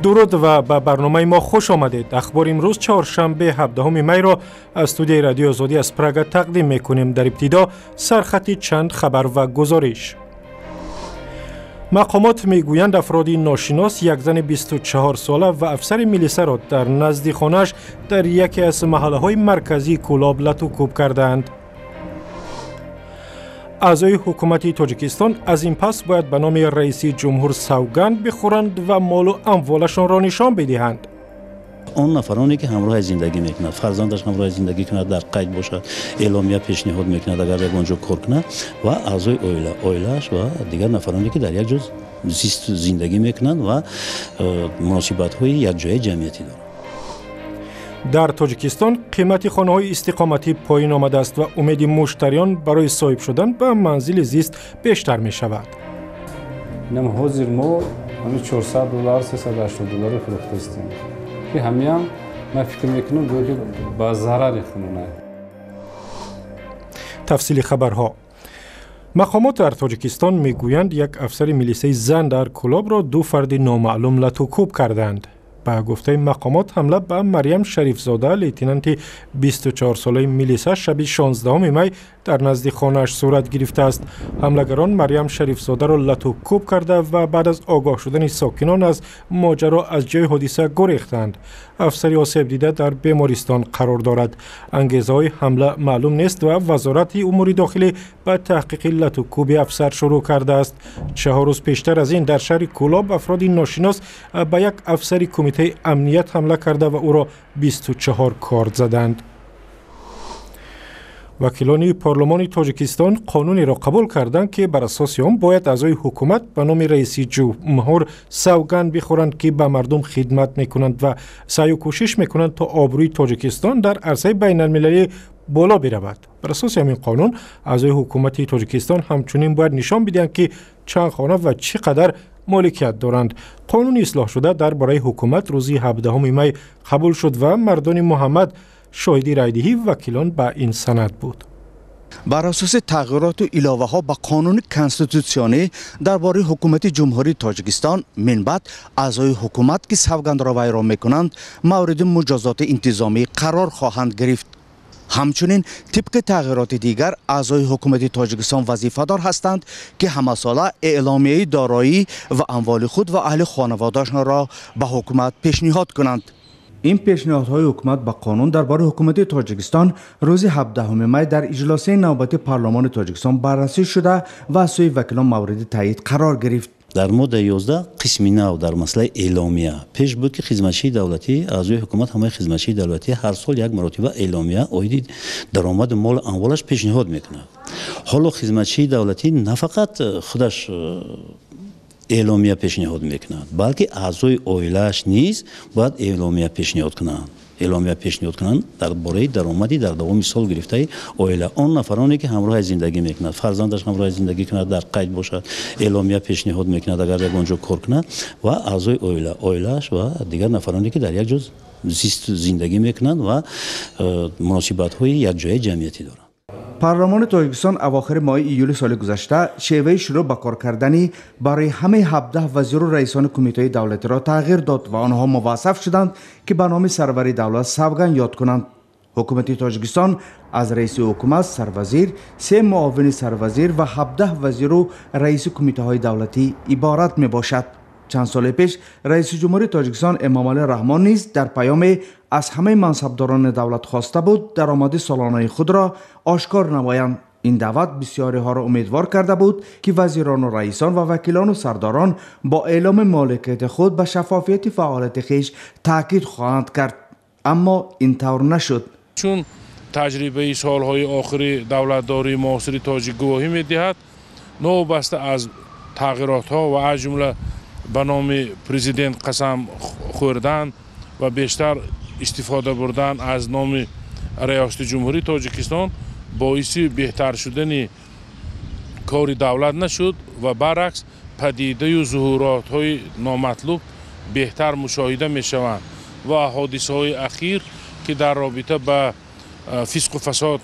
Дуруд ва ба барномаи мо хуш омадед. Ахбори имрӯз, чоршанбе, 17 майро аз студияи Радиои Озодӣ аз Прага тақдим мекунем. Дар ибтидо сархати чанд хабар ва гузориш. Мақомот мегӯянд, афроди ношинос як зани 24 сола ва афсари милисаро дар назди хонааш дар яке аз маҳаллаҳои марказии Кӯлоб лату кӯб кардаанд. Аъзои ҳукумати Тоҷикистон аз ин пас бояд ба номи раиси ҷумҳур савганд бихӯранд ва молу амволашонро нишон бидиҳанд. Он нафароне, ки ҳамроҳи зиндагӣ мекунад, фарзандаш ҳамроҳи зиндагӣ кунад, дар қайд бошад, эъломия пешниҳод мекунад, агар ягон ҷо кор кунад, ва аъзои оила, оилааш ва дигар нафароне, ки дар як ҷо зист зиндагӣ мекунанд ва муносибатҳои якҷояи ҷамъиятӣ доранд. Дар Тоҷикистон қимати хонаҳои истиқоматӣ поён омадааст ва умеди муштариён барои соҳиб шудан ба манзили зист бештар мешавад. Инам ҳозир мо ҳами 400 доллар, 380 доллар фурӯхтастем, ки ҳамиам, ман фикр мекунам, гӯё ки ба зарари хунунай. Тафсили хабарҳо. Мақомот дар Тоҷикистон мегӯянд, як афсари милисаи зан дар Кӯлобро ду фарди номаълум латукӯб карданд. Ба гуфтаи мақомот, ҳамла ба Марьям Шарифзода, лейтенанти 24-солаи милиса, шаби 16 май дар назди хонааш сурат гирифтааст. Ҳамлагарон Марьям Шарифзодаро латукӯб карда ва баъд аз огоҳ шудани сокинон аз моҷаро аз ҷои ҳодиса гурехтанд. Афсари осебдида дар бемористон қарор дорад. Ангезаҳои ҳамла маълум нест ва Вазорати умури дохилӣ ба таҳқиқи латукӯби афсар шурӯъ кардааст. 4 рӯз пештар аз ин дар шаҳри Кӯлоб афроди ношинос ба як афсари кумитаи амният ҳамла карда ва ӯро 24 корд заданд. Вакилони парлумони Тоҷикистон қонунеро қабул карданд, ки бар асоси он бояд аъзои ҳукумат ба номи раиси ҷумҳур савганд бихӯранд, ки ба мардум хидмат мекунанд ва саъю кӯшиш мекунанд, то обрӯи Тоҷикистон дар арсаи байналмилалӣ боло биравад. Бар асоси ҳамин қонун аъзои ҳукумати Тоҷикистон ҳамчунин бояд нишон бидиҳанд, ки чанд хона ва чӣ қадар моликият доранд. Қонуни ислоҳшуда дар бораи ҳукумат рӯзи 17 май қабул шуд ва Мардони Муҳаммад шоҳиди райдиҳии вакилон ба ин санад буд. Бар асоси тағйироту иловаҳо ба қонуни конститутсионӣ дар бораи ҳукумати Ҷумҳурии Тоҷикистон, минбаъд аъзои ҳукумат, ки савгандро вайрон мекунанд, мавриди муҷозоти интизомӣ қарор хоҳанд гирифт. Ҳамчунин, тибқи тағйироти дигар, аъзои ҳукумати Тоҷикистон вазифадор ҳастанд, ки ҳамасола эъломияи дороӣ ва амволи худ ва аҳли хонаводаашонро ба ҳукумат пешниҳод кунанд. Ин пешниҳодҳои ҳукумат ба қонун дар бораи ҳукумати Тоҷикистон рӯзи 17 май дар иҷлосияи навбати парлумони Тоҷикистон баррасӣ шуда ва аз сӯи вакилон мавриди таъйид қарор гирифт. Дар моддаи 11 қисми нав дар масъалаи эъломия. Пеш буд, ки хизматчии давлатӣ, аъзои ҳукумат, ҳамаи хизматчии давлатӣ ҳар сол як маротиба эъломия оиди даромаду молу амволаш пешниҳод мекунад. Ҳоло хизматчии давлатӣ на фақат худаш эъломия пешниҳод мекунад, балки аъзои оилааш низ бояд эъломия пешниҳод кунанд дар бораи даромади дар давоми сол гирифтаи оила. Он нафароне, ки ҳамроҳи зиндагӣ мекунад, фарзандаш ҳамроҳи зиндагӣ кунад, дар қайд бошад, эъломия пешниҳод мекунад, агар ягон ҷо кор кунад, ва аъзои оила, оилааш ва дигар нафароне, ки дар як ҷо зист зиндагӣ мекунанд ва муносибатҳои якҷояи ҷамъиятӣ доранд. Парлумони Тоҷикистон авохири моҳи июли соли гузашта шеваи шурӯъ ба кор кардани барои ҳамаи 17 вазиру раисони кумитаҳои давлатиро тағйир дод ва онҳо муваззаф шуданд, ки ба номи сарвари давлат савганд ёд кунанд. Ҳукумати Тоҷикистон аз раиси ҳукумат, сарвазир, се муовини сарвазир ва 17 вазиру раиси кумитаҳои давлатӣ иборат мебошад. Чанд соли пеш раиси ҷумҳури Тоҷикистон Эмомалӣ Раҳмон низ дар паёме аз ҳамаи мансабдорони давлат хоста буд, даромади солонаи худро ошкор намоянд. Ин даъват бисёриҳоро умедвор карда буд, ки вазирону раисон ва вакилону сардорон бо эъломи моликияти худ ба шаффофияти фаъолияти хеш таъкид хоҳанд кард, аммо ин тавр нашуд. Чун таҷрибаи солҳои охири давлатдории муосири тоҷик гувоҳӣ медиҳад, новобаста аз тағйиротҳо ва аз ҷумла ба номи президент қасам хӯрдан ва бештар истифода бурдан аз номи Раёсати Ҷумҳурии Тоҷикистон, боиси беҳтар шудани кори давлат нашуд ва баръакс, падидаю зуҳуротҳои номатлуб беҳтар мушоҳида мешаванд ва ҳодисаҳои ахир, ки дар робита ба фисқу фасод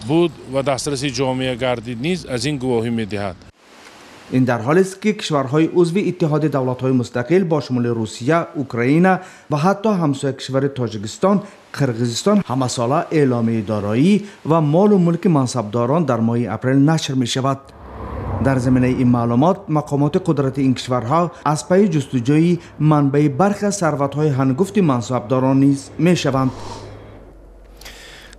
буд ва дастраси ҷомеа гардид, низ аз ин гувоҳӣ медиҳад. این در حالی است که کشورهای عضو اتحاد دولت‌های مستقل با شمول روسیه، اوکراین و حتی همسایه کشور تاجیکستان، قرقیزستان همه ساله اعلامیه دارایی و مال و ملک منصبداران در ماه اپریل نشر می شود. در زمینه این معلومات مقامات قدرت این کشورها از پی جستجوی منبع برخی از ثروت‌های هنگفت منصبداران نیز می شوند.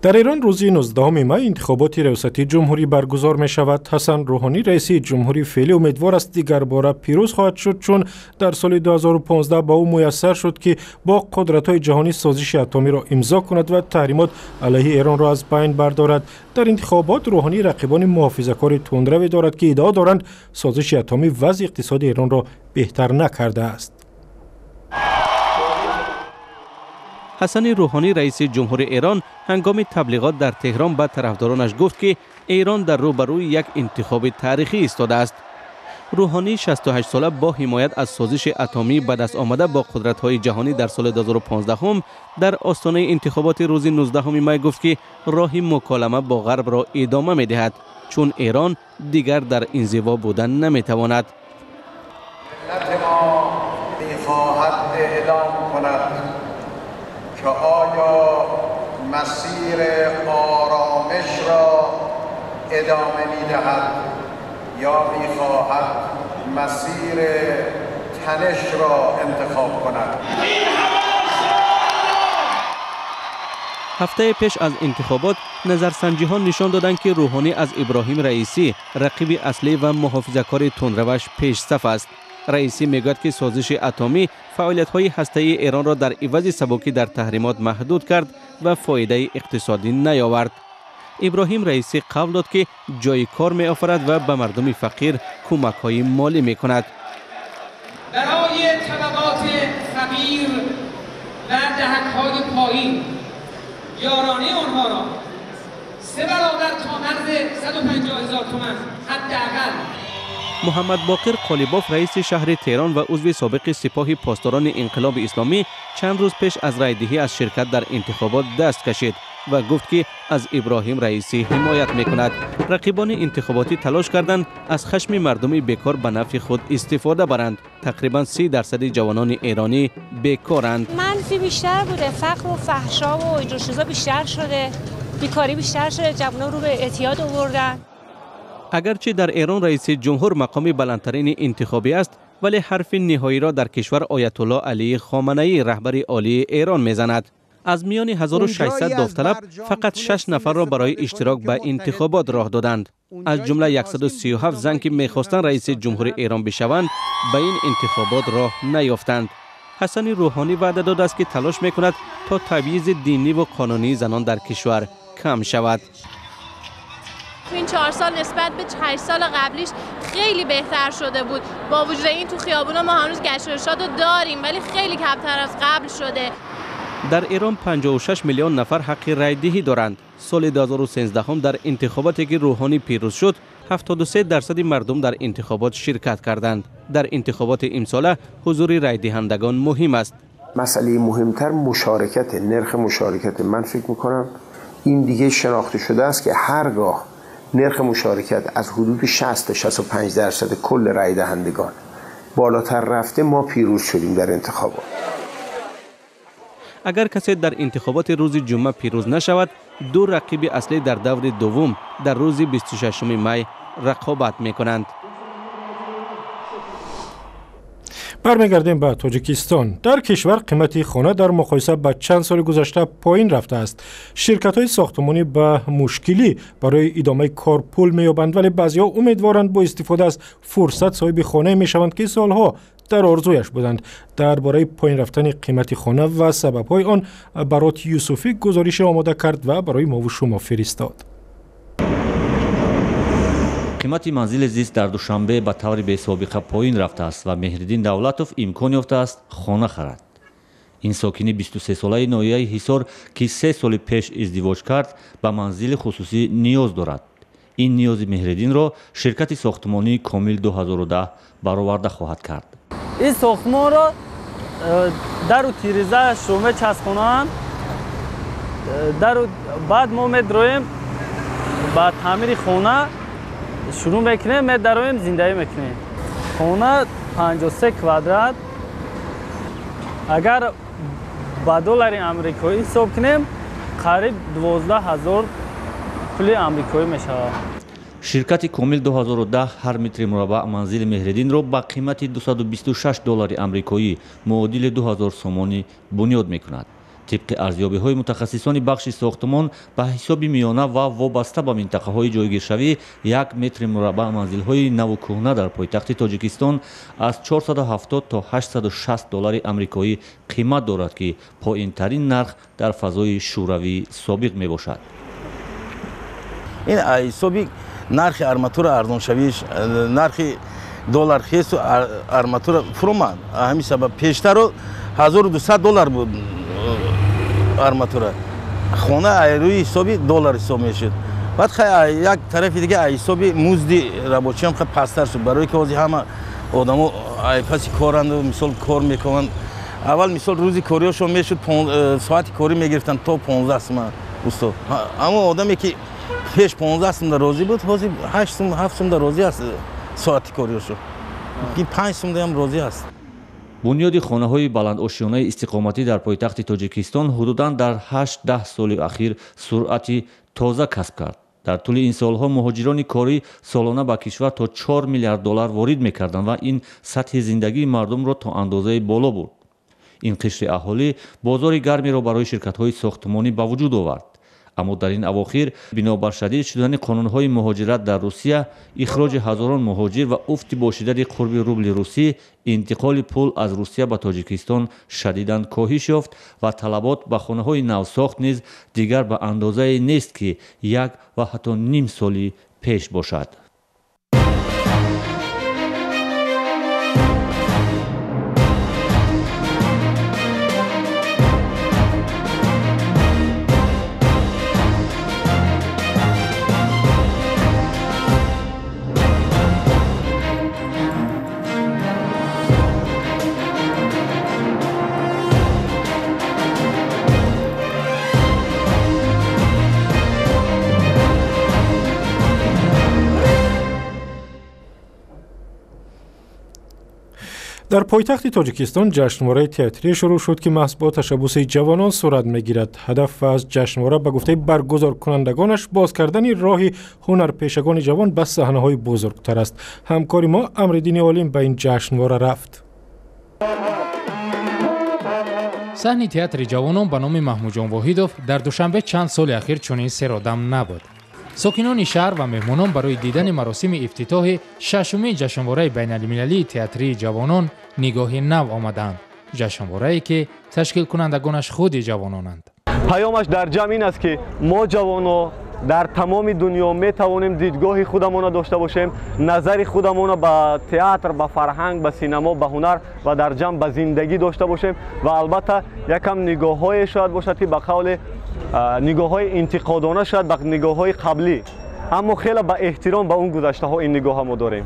در ایران روزی 19 می انتخابات ریاستی جمهوری برگزار می شود. حسن روحانی رئیس جمهوری فعلی امیدوار است دیگر باره پیروز خواهد شد، چون در سال 2015 با او میسر شد که با قدرت‌های جهانی سازش اتمی را امضا کند و تحریمات علیه ایران را از بین بردارد. در انتخابات روحانی رقیبان محافظه‌کار تندروی دارد که ادعا دارند سازش اتمی وضع اقتصادی ایران را بهتر نکرده است. حسن روحانی رئیس جمهور ایران هنگام تبلیغات در تهران به طرفدارانش گفت که ایران در روبروی یک انتخاب تاریخی ایستاده است. روحانی 68 ساله با حمایت از سازش اتمی به دست آمده با قدرت‌های جهانی در سال 2015 در آستانه انتخابات روز 19 می گفت که راه مکالمه با غرب را ادامه می‌دهد، چون ایران دیگر در انزوا بودن نمی‌تواند. ملت ما می‌خواهد اعلام کند که آیا مسیر آرامش را ادامه می‌دهد یا می‌خواهد مسیر تنش را انتخاب کند. هفته پیش از انتخابات نظرسنجی ها نشان دادند که روحانی از ابراهیم رئیسی رقیب اصلی و محافظه‌کار تندروش پیش صف است. رئیسی میگوید که سازش اتمی فعالیت‌های هسته‌ای ایران را در عوض سبکی در تحریمات محدود کرد و فایده اقتصادی نیاورد. ابراهیم رئیسی قول داد که جای کار می‌آفرد و به مردم فقیر کمک‌های مالی می‌کند. برای طبقات فقیر و دهک‌های پایین یارانه آنها را 3 برابر تا مرز 150,000 تومان حداقل. محمد باقر قالیباف رئیس شهر تهران و عضو سابق سپاه پاسداران انقلاب اسلامی چند روز پیش از رای‌دهی از شرکت در انتخابات دست کشید و گفت که از ابراهیم رئیسی حمایت میکند. رقیبان انتخاباتی تلاش کردند از خشم مردم بیکار به نفع خود استفاده برند. تقریبا 30% جوانان ایرانی بیکارند. منفی بیشتر بوده، فقر و فحشا و اینجور چیزا بیشتر شده، بیکاری بیشتر شده، جوانان رو به اعتیاد آوردن. اگرچه در ایران رئیس جمهور مقام بلندترین انتخابی است، ولی حرف نهایی را در کشور آیت الله علی خامنه ای رهبر عالی ایران میزند. از میان 1600 داوطلب فقط 6 نفر را برای اشتراک به انتخابات راه دادند. از جمله 137 زن که میخواستند رئیس جمهور ایران بشوند به این انتخابات راه نیافتند. حسن روحانی وعده داده است که تلاش میکند تا تبعیض دینی و قانونی زنان در کشور کم شود. این 4 سال نسبت به 8 سال قبلیش خیلی بهتر شده بود. با وجود این تو خیابونا ما هنوز گشت ارشاد رو داریم، ولی خیلی کمتر از قبل شده. در ایران 56 میلیون نفر حق رای دهی دارند. سال 2013 در انتخاباتی که روحانی پیروز شد، 73% مردم در انتخابات شرکت کردند. در انتخابات امساله حضور رای دهندگان مهم است. مسئله مهمتر مشارکت، نرخ مشارکت. من فکر میکنم این دیگه شناخته شده است که هرگاه نرخ مشارکت از حدود 60 تا 65% کل رای دهندگان بالاتر رفته، ما پیروز شدیم در انتخابات. اگر کسی در انتخابات روز جمعه پیروز نشود، دو رقیب اصلی در دور دوم در روز 26 می رقابت میکنند. برمیگردیم به تاجیکستان. در کشور قیمت خانه در مقایسه با چند سال گذشته پایین رفته است. شرکت‌های ساختمانی به مشکلی برای ادامه کار پول می‌یابند، ولی بعضی‌ها امیدوارند با استفاده از فرصت صاحب خانه می‌شوند که سالها در آرزویش بودند. درباره پایین رفتن قیمت خانه و سبب‌های آن برات یوسفی گزارش آماده کرد و برای ما و شما فرستاد. قیمت منزل زیست در دوشنبه به طور بی سابقه پایین رفته است و مهردین دولتوف امکان یافته است خانه خرد. این ساکن 23 ساله ناحیه حصار که 3 سال پیش ازدواج کرد به منزل خصوصی نیاز دارد. این نیاز مهردین را شرکت ساختمانی کامل 2010 برآورده خواهد کرد. این ساختمان را در و تیریزه شومه چسبانند، در و بعد ما میدرویم به تعمیر خانه. Шурӯъ мекунем, медароем, зиндагӣ мекунем. Хона 53 квадрат. Агар ба доллари амрикоӣ ҳисоб кунем, қариб 12 000 пули амрикоӣ мешавад. Ширкати Комил 2010 ҳар метри мураббаъ манзили Меҳриддинро ба қимати 226 доллари амрикоӣ муодили 2000 сомонӣ бунёд мекунад. Тибқи арзёбиҳои мутахассисони бахши сохтмон ба ҳисоби миёна ва вобаста ба минтақаҳои ҷойгиршавӣ як метри мураббаъ манзилҳои наву кӯҳна дар пойтахти Тоҷикистон аз 470 то 860 доллари амрикоӣ қимат дорад, ки поинтарин нарх дар фазои шӯравии собиқ мебошад. Ин ҳисоби нархи арматура арзоншавиш, нархи доллар хесу арматура фуромад. Ҳамин сабаб пештаро 1200 доллар буд арматура. Хона рӯи ҳисоби доллар ҳисоб мешуд. Баъд як тарафи дига ҳисоби музди рабочиам хеле пасттар шуд, барое ки ҳозир ҳама одамо паси коранду мисол кор мекунанд. Аввал мисол рӯзи кориашон мешуд, соати корӣ мегирифтанд то 15 сум устод. Аммо одаме ки пеш 15 сумда розӣ буд, ҳозир 8 сум, 7 сумда розӣ аст соати кориашон. 5 сумдаам розӣ аст. Бунёди хонаҳои баландошёнаи истиқоматӣ дар пойтахти Тоҷикистон ҳудудан дар 8-10 соли ахир суръати тоза касб кард. Дар тӯли ин солҳо муҳоҷирони корӣ солона ба кишвар то 4 миллиард доллар ворид мекарданд ва ин сатҳи зиндагии мардумро то андозаи боло бурд. Ин қишри аҳолӣ бозори гармиро барои ширкатҳои сохтмонӣ ба вуҷуд овард. Аммо дар ин авохир бинобар шадид шудани қонунҳои муҳоҷират дар Русия, ихроҷи ҳазорон муҳоҷир ва уфти бо шиддати қурби рубли русӣ, интиқоли пул аз Русия ба Тоҷикистон шадидан коҳиш ёфт ва талабот ба хонаҳои навсохт низ дигар ба андозае нест, ки як ва ҳатто ним соли пеш бошад. Дар пойтахти Тоҷикистон ҷашнвораи театрӣ шурӯъ шуд, ки маҳз бо ташаббуси ҷавонон сурат мегирад. Ҳадаф аз ҷашнвора ба гуфтаи баргузоркунандагонаш боз кардани роҳи ҳунарпешагони ҷавон ба саҳнаҳои бузургтар аст. Ҳамкори мо Амриддини Олим ба ин ҷашнвора рафт. Саҳни театри ҷавонон ба номи Маҳмудҷон Воҳидов дар Душанбе чанд соли ахир чунин серодам набуд. Сокинони шаҳр ва меҳмонон барои дидани маросими ифтитоҳи шашумин ҷашнвораи байналмилалии театрии ҷавонон нигоҳи нав омадаанд. Ҷашнворае ки ташкилкунандагонаш худи ҷавононанд. Паёмаш дар ҷамъ ин аст, ки мо ҷавонҳо дар тамоми дунё метавонем дидгоҳи худамонро дошта бошем, назари худамонро ба театр, ба фарҳанг, ба синамо, ба ҳунар ва дар ҷамъ ба зиндагӣ дошта бошем ва албатта якам нигоҳҳое шояд бошад, ки ба қавли нигоҳҳои интиқодона шояд ба нигоҳҳои қаблӣ, аммо хеле ба эҳтиром ба он гузаштаҳо ин нигоҳа мо дорем.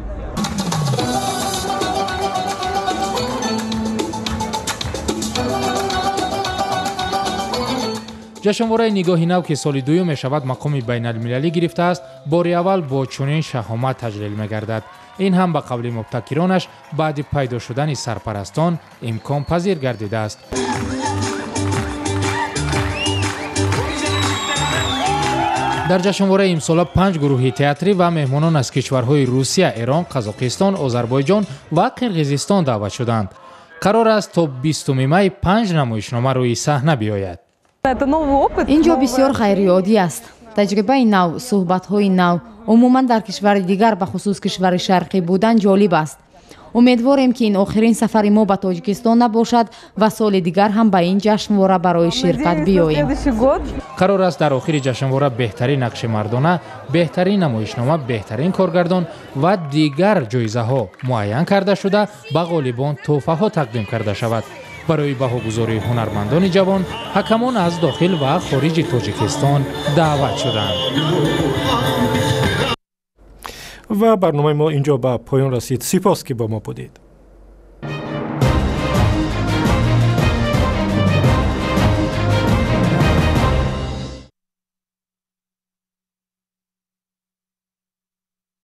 Ҷашнвораи нигоҳи нав, ки соли дуюм мешавад мақоми байналмилалӣ гирифтааст, бори аввал бо чунин шаҳомат таҷлил мегардад. Ин ҳам ба қавли мубтакиронаш баъди пайдо шудани сарпарастон имконпазир гардидааст. Дар ҷашнвораи имсола 5 гурӯҳи театрӣ ва меҳмонон аз кишварҳои Русия, Эрон, Қазоқистон, Озарбойҷон ва Қирғизистон даъват шуданд. Қарор аст то 20 май 5 намоишнома рӯи саҳна биёяд. Ин ҷо бисёр ғайриоддӣ аст. Таҷрибаи нав, суҳбатҳои нав, умуман дар кишвари дигар, бахусус кишвари шарқӣ будан ҷолиб аст. Умедворем, ки ин охирин сафари мо ба Тоҷикистон набошад ва соли дигар ҳам ба ин ҷашнвора барои ширкат биёем. Қарор аст дар охири ҷашнвора беҳтарин нақши мардона, беҳтарин намоишнома, беҳтарин коргардон ва дигар ҷоизаҳо муайян карда шуда, ба ғолибон тӯҳфаҳо тақдим карда шавад. Барои баҳогузории ҳунармандони ҷавон ҳакамон аз дохил ва хориҷи Тоҷикистон даъват шуданд. Ва барномаи мо инҷо ба поён расид. Сипос, ки бо мо будед.